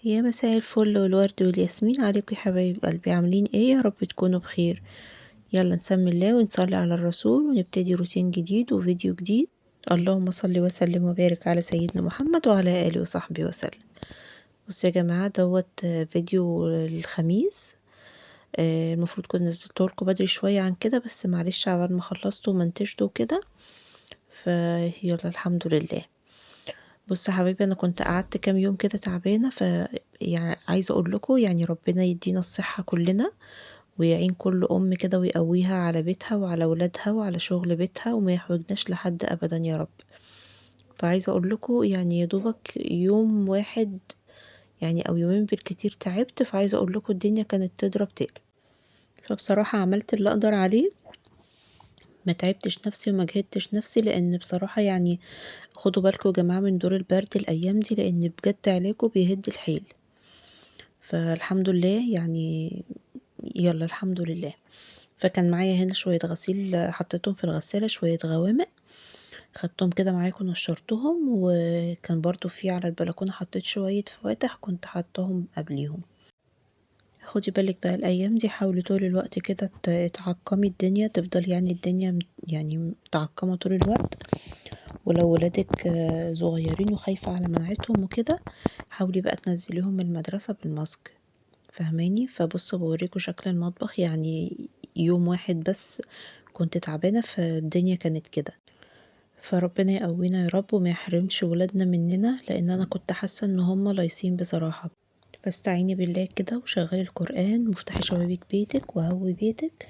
يا مساء الفل والورد والياسمين عليكم يا حبايب قلبي، عاملين ايه؟ يا رب تكونوا بخير. يلا نسمي الله ونصلي على الرسول ونبتدي روتين جديد وفيديو جديد. اللهم صل وسلم وبارك على سيدنا محمد وعلى اله وصحبه وسلم. بصوا يا جماعة، دوت فيديو الخميس، المفروض كنت نزلته لكم بدري شوية عن كده، بس معلش عبال ما خلصته ومنتجته وكده، فيلا الحمد لله. بصوا يا حبايبي، انا كنت قعدت كام يوم كده تعبانة، ف يعني عايزه اقول لكم ربنا يدينا الصحة كلنا، ويعين كل ام كده ويقويها على بيتها وعلى ولادها وعلى شغل بيتها، وما يحوجناش لحد ابدا يا رب. فعايزه اقول لكم يا دوبك يوم واحد او يومين بالكتير تعبت، فعايزه اقول لكم الدنيا كانت تضرب تقلب. فبصراحة عملت اللي اقدر عليه، ما تعبتش نفسي وما جهدتش نفسي، لان بصراحة خدوا بالكم يا جماعة من دور البرد الايام دي، لان بجد علاجه بيهد الحيل. فالحمد لله يلا الحمد لله. فكان معايا هنا شوية غسيل حطيتهم في الغسالة، شوية غوامق خدتهم كده معاكم نشرتهم، وكان برضو في على البلكونة حطيت شوية فواتح كنت حطاهم قبليهم. خدي بالك بقى الايام دي، حاولي طول الوقت كده تعقمي الدنيا، تفضل الدنيا متعقمة طول الوقت. ولو ولادك صغيرين وخايفة على مناعتهم وكده، حاولي بقى تنزليهم من المدرسة بالماسك، فاهماني؟ فبصوا بوريكم شكل المطبخ، يوم واحد بس كنت تعبانة فالدنيا كانت كده. فربنا يقوينا يا رب وما يحرمش ولادنا مننا، لان انا كنت حاسة ان هم لايصين بصراحة. فاستعيني بالله كده وشغلي القرآن وافتحي شبابيك بيتك وهوي بيتك،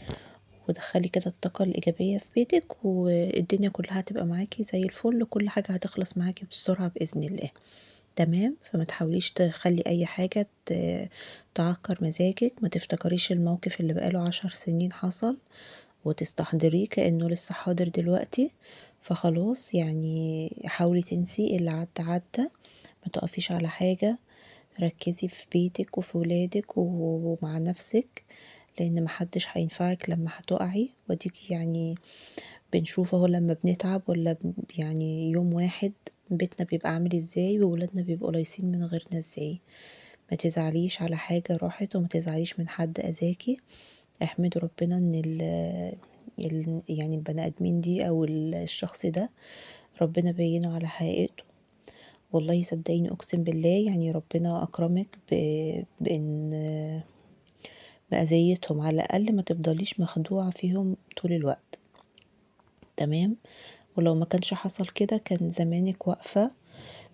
ودخلي كده الطاقة الإيجابية في بيتك، والدنيا كلها هتبقى معاكي زي الفل، وكل حاجة هتخلص معاكي بسرعة بإذن الله. تمام؟ فما تحاوليش تخلي أي حاجة تعكر مزاجك، ما تفتكريش الموقف اللي بقاله 10 سنين حصل وتستحضريه كأنه لسه حاضر دلوقتي. فخلاص حاولي تنسي اللي عدى عدى، ما تقفيش على حاجة، ركزي في بيتك وفي ولادك ومع نفسك، لان محدش هينفعك لما هتقعي. وديكي بنشوف اهو لما بنتعب ولا يوم واحد بيتنا بيبقى عامل ازاي وولادنا بيبقوا لايصين من غيرنا ازاي. ما تزعليش على حاجة راحت، وما تزعليش من حد اذاكي. احمدوا ربنا ان البني ادمين دي او الشخص ده ربنا بينه على حقيقته. والله صدقيني اقسم بالله ربنا اكرمك بان باذيتهم، على الاقل ما تفضليش مخدوعة فيهم طول الوقت. تمام؟ ولو ما كانش حصل كده كان زمانك واقفة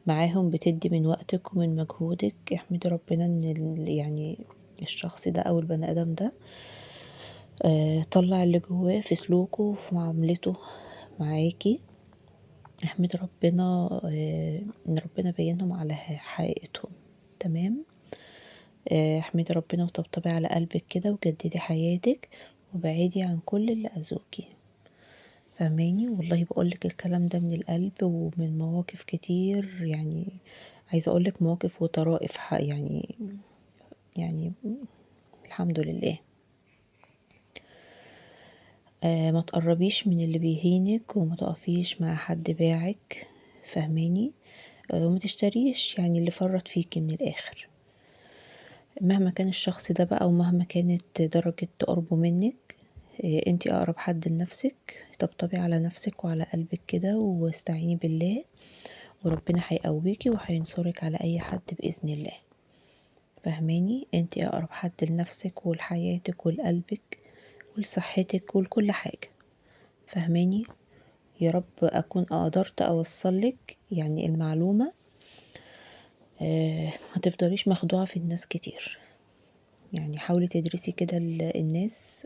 معاهم بتدي من وقتك ومن مجهودك. احمدي ربنا ان الشخص ده او البني ادم ده، طلع اللي جواه في سلوكه وفي معاملته معاكي. احمدي ربنا، ان ربنا بينهم على حقيقتهم. تمام؟ احمدي ربنا وطبطبي على قلبك كده، وجددي حياتك، وبعيدي عن كل اللي اذوكي. فاهماني؟ والله بقولك الكلام ده من القلب ومن مواقف كتير، عايزه اقولك مواقف وطرائف الحمد لله. ما تقربيش من اللي بيهينك، وما تقفيش مع حد باعك، فاهماني؟ وما تشتريش اللي فرط فيكي من الاخر، مهما كان الشخص ده بقى ومهما كانت درجة قربه منك. انتي اقرب حد لنفسك، طبطبي على نفسك وعلى قلبك كده، واستعيني بالله، وربنا هيقويكي وهينصرك على اي حد باذن الله. فاهماني؟ انتي اقرب حد لنفسك ولحياتك ولقلبك ولصحتك ولكل حاجة. فاهماني؟ يا رب اكون قدرت اوصلك المعلومة. ما تفضليش مخدوعة في الناس كتير، حاولي تدرسي كده الناس.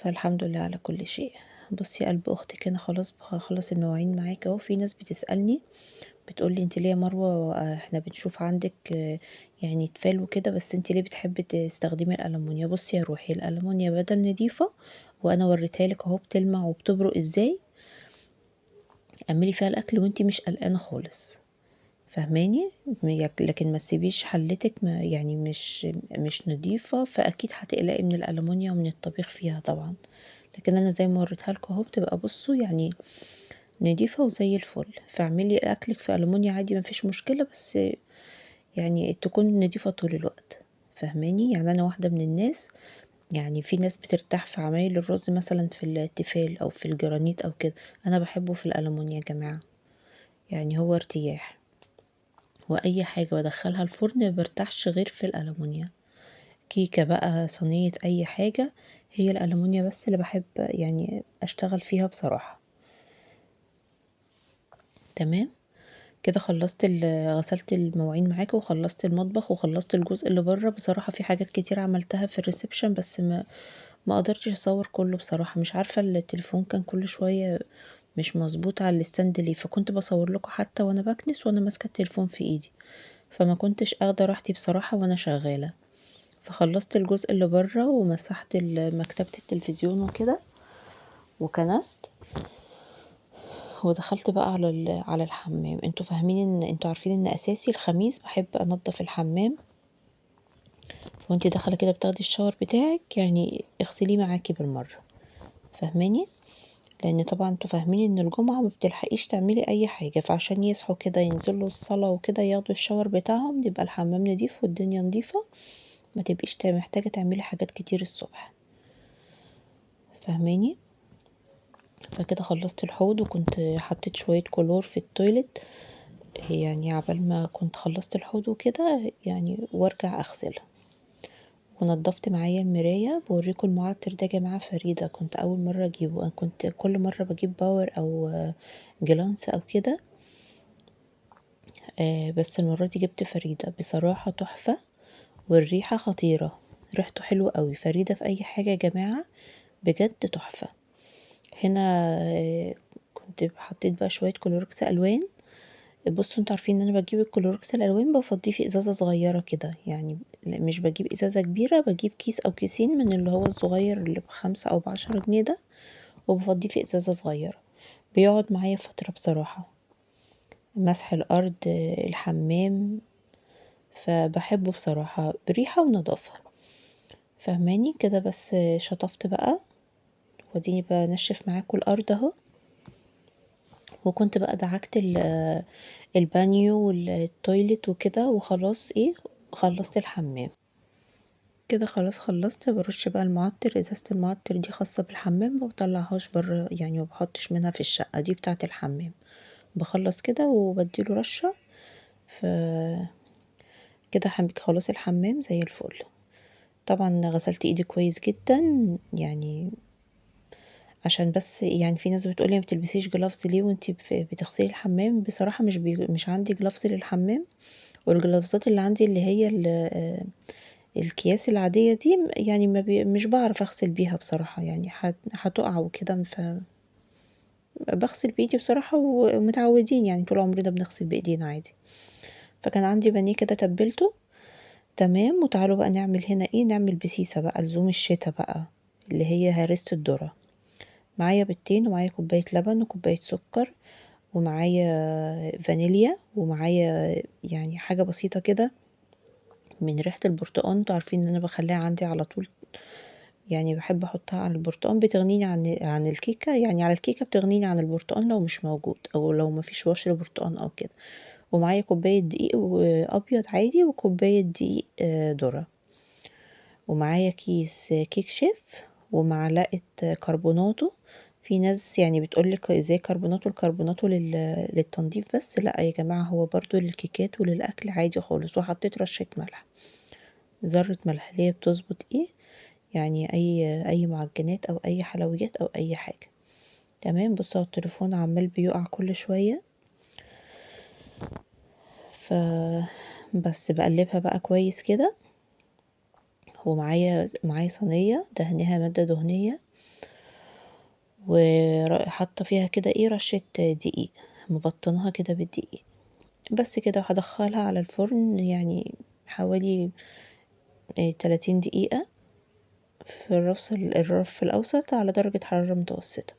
فالحمد لله على كل شيء. بصي يا قلب اختك، انا خلاص هخلص المواعين معاك اهو. في ناس بتسألني بتقولي انت ليه يا مروة، احنا بنشوف عندك، تفال وكده، بس انت ليه بتحبي تستخدمي الالومنيا؟ بصي يا روحي، الالومنيا بدل نضيفة، وانا وريتها لك اهو بتلمع وبتبرق ازاي. اعملي فيها الاكل وانت مش قلقانة خالص، فاهماني؟ لكن ما تسيبيش حلتك مش نضيفة، فاكيد هتقلقي من الالومنيا ومن الطبيخ فيها طبعا. لكن انا زي ما وريتها لكم اهو بتبقى بصوا نضيفة وزي الفل. فاعملي اكلك في الومنيا عادي مفيش مشكلة، بس يعني تكون نضيفة طول الوقت، فاهماني؟ يعني انا واحدة من الناس، يعني في ناس بترتاح في عمايل الرز مثلا في التيفال او في الجرانيت او كده، انا بحبه في الالومنيا يا جماعة، يعني هو ارتياح. واي حاجة بدخلها الفرن ما برتاحش غير في الالومنيا، كيكة بقى، صينية، اي حاجة، هي الالومنيا بس اللي بحب يعني اشتغل فيها بصراحة. تمام كده خلصت غسلت المواعين معاكم، وخلصت المطبخ، وخلصت الجزء اللي بره. بصراحة في حاجات كتير عملتها في ال reception بس ما قدرتش اصور كله بصراحة، مش عارفة التليفون كان كل شوية مش مظبوط على ال stand ليه، فكنت بصور لكم حتى وانا بكنس وانا ماسكة التليفون في ايدي، فما كنتش اخده راحتي بصراحة وانا شغالة. فخلصت الجزء اللي بره ومسحت مكتبة التلفزيون وكده وكنست، ودخلت بقى على الحمام. انتوا عارفين ان اساسي الخميس بحب انضف الحمام، وانتي داخله كده بتاخدي الشاور بتاعك يعني اغسليه معاكي بالمره، فاهماني؟ لان طبعا انتوا فاهمين ان الجمعه ما بتلحقيش تعملي اي حاجه، فعشان يصحوا كده ينزلوا الصلاه وكده ياخدوا الشاور بتاعهم، يبقى الحمام نضيف والدنيا نضيفه، ما تبقيش محتاجه تعملي حاجات كتير الصبح، فاهماني؟ فكده خلصت الحوض، وكنت حطيت شويه كلور في ال toilet، يعني عبال ما كنت خلصت الحوض وكده يعني، وارجع اغسلها. ونضفت معايا المرايه. بوريكم المعطر ده يا جماعه فريده، كنت اول مره اجيبه، انا كنت كل مره بجيب باور او جلانس او كده، بس المره دي جبت فريده، بصراحه تحفه والريحه خطيره، ريحته حلوه قوي. فريده في اي حاجه يا جماعه بجد تحفه. هنا كنت حطيت بقى شويه كلوركس الوان. بصوا انتوا عارفين ان انا بجيب الكلوركس الالوان بفضيه في ازازه صغيره كده، يعني مش بجيب ازازه كبيره، بجيب كيس او كيسين من اللي هو الصغير اللي ب5 او ب10 جنيه ده، وبفضيه في ازازه صغيره، بيقعد معايا فتره بصراحه. مسح الارض، الحمام، فبحبه بصراحه، بريحه ونظافه، فاهماني كده. بس شطفت بقى وديني بنشف معاكم الارض اهو. وكنت بقى دعكت البانيو وال toilet وكده، وخلاص خلصت الحمام كده، خلاص خلصت. برش بقى المعطر، ازازة المعطر دي خاصة بالحمام، ما بطلعهاش بره يعني، ما بحطش منها في الشقة، دي بتاعة الحمام. بخلص كده وبديله رشة، ف كده خلاص الحمام زي الفل. طبعا غسلت ايدي كويس جدا، يعني عشان بس في ناس بتقولي ما بتلبسيش جلافز ليه وانتي بتغسلي الحمام. بصراحة مش عندي جلافز للحمام، والجلافزات اللي عندي اللي هي الكياس العادية دي يعني ما بي-، مش بعرف اغسل بيها بصراحة، يعني هتقع وكده، بغسل بايدي بصراحة، ومتعودين يعني طول عمرنا بنغسل بايدينا عادي. فكان عندي بانيه كده تبلته تمام. وتعالوا بقى نعمل هنا ايه، نعمل بسيسة بقى لزوم الشتا بقى، اللي هي هرسة الذرة. معايا بيضتين، ومعايا كوباية لبن، وكوباية سكر، ومعايا فانيليا، ومعايا حاجة بسيطة كده من ريحة البرتقان. انتوا عارفين ان انا بخليها عندي على طول، يعني بحب احطها على البرتقان، بتغنيني عن الكيكة، يعني على الكيكة بتغنيني عن البرتقان لو مش موجود، او لو مفيش بشر برتقان او كده. ومعايا كوباية دقيق ابيض عادي، وكوباية دقيق ذرة، ومعايا كيس كيك شيف، ومعلقة كربوناتو. في ناس بتقولك ازاي كربوناتو، الكربوناتو للتنظيف بس، لا يا جماعة هو برضو للكيكات وللأكل عادي خالص. وحطيت رشة ملح، ذرة ملح اللي هي بتظبط ايه يعني اي معجنات او اي حلويات او اي حاجة. تمام. بصوا التليفون عمال بيقع كل شوية، فبس بقلبها بقى كويس كده. ومعايا صينية دهنها مادة دهنية، وحاطة فيها كده ايه رشة دقيق، مبطناها كده بالدقيق بس كده. وهدخلها على الفرن حوالي 30 دقيقة في الرف الأوسط على درجة حرارة متوسطة.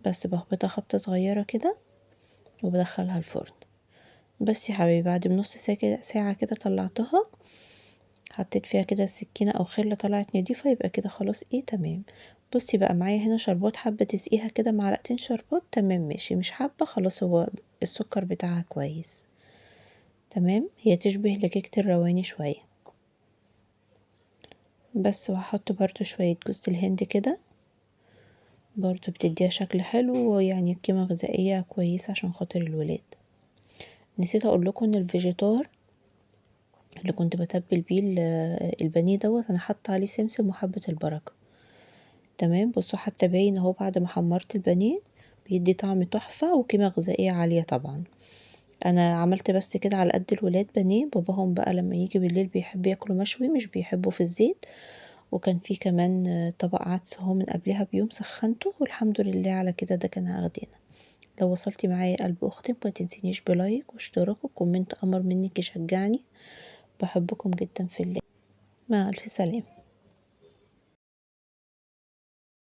بس بخبطها خبطة صغيرة كده وبدخلها الفرن. بس يا حبايبي بعد بنص ساعة كده طلعتها، حطيت فيها كده السكينة أو خلة، طلعت نضيفة، يبقى كده خلاص ايه تمام. بصي بقى معايا هنا شربات، حابة تسقيها كده معلقتين شربات تمام ماشي، مش حابة خلاص هو السكر بتاعها كويس. تمام، هي تشبه لكيكة الرواني شوية بس. وهحط برضو شوية جوز الهند كده، برضو بتديها شكل حلو ويعني قيمة غذائية كويسة عشان خاطر الولاد. نسيت اقول لكم ان الفيجيتار اللي كنت بتبل بيه البانيه دوت انا حاطه عليه سمسم وحبة البركة. تمام، بصوا حتى باين اهو بعد ما حمرت البانيه بيدي طعم تحفة وقيمة غذائية عالية. طبعا انا عملت بس كده على قد الولاد بانيه، باباهم بقى لما يجي بالليل بيحب ياكلوا مشوي مش بيحبوا في الزيت. وكان في كمان طبق عدس اهو من قبلها بيوم سخنته، والحمد لله على كده. ده كان غدانا. لو وصلتي معايا قلب اختك ما تنسينيش ب like واشتراك و comment قمر منك يشجعني. بحبكم جدا في الله. مع الف سلامة.